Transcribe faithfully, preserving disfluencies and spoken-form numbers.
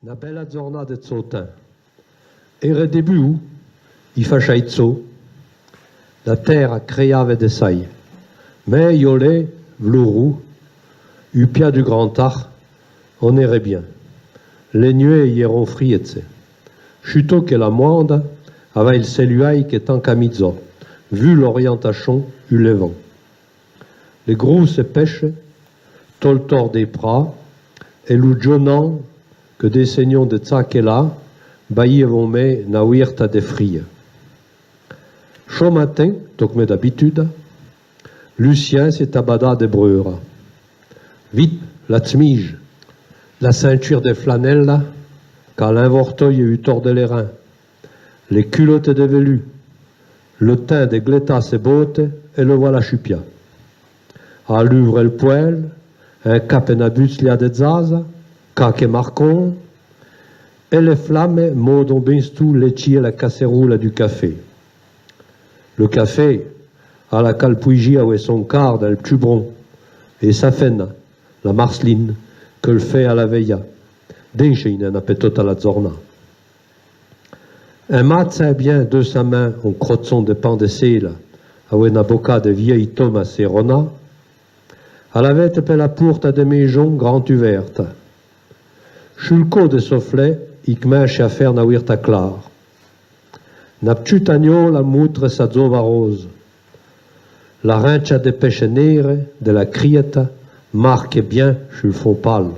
Na bella dzornà de tsotin. Ére débou, i fachai tsô. La tèra crèyave de sai. Mé iolé, vlourou, u pia du Grand Ach, on ére bien. Le nué i éron friétse. Chuto que la mouanda avai le seluai que tan camidzo, vu l'orientachon u levan. Le grousse pèche, to le tor dé pra, é lou djonan que désegnon de tsa que la, baillivon mé na ouirta de fria. Cho matin, to que mé d'abituda, Lucien s'é abada de breura. Vit, la tsmije, la sintuire de flanella, qu'a l'invortoye u tor de le rin, le culotte de velu, le tin de gletta se botte é le voilà chupia. A l'uvre le pouèl, in cape na butslia de dzaza, caque marcon, é le flame modon bin stou le tsi é la casseroula du café. Le café, a la calpuijia oué son car dal tubron, é sa fenna, la Marceline, que le fé a la veya, dinche i n'en a pe tota la dzornà. In matsa bien de sa min on crotson de pan de séla, avoué na boca de vièi toma sérona, a la vète pe la pourta de méjon grand uverta. Chul co de soflè, i kminche a fére na ouirta clara. Na ptchuta gnola moutre sa dzova roze. La rincha de pèche nére de la crieta marque bien chul fon pal.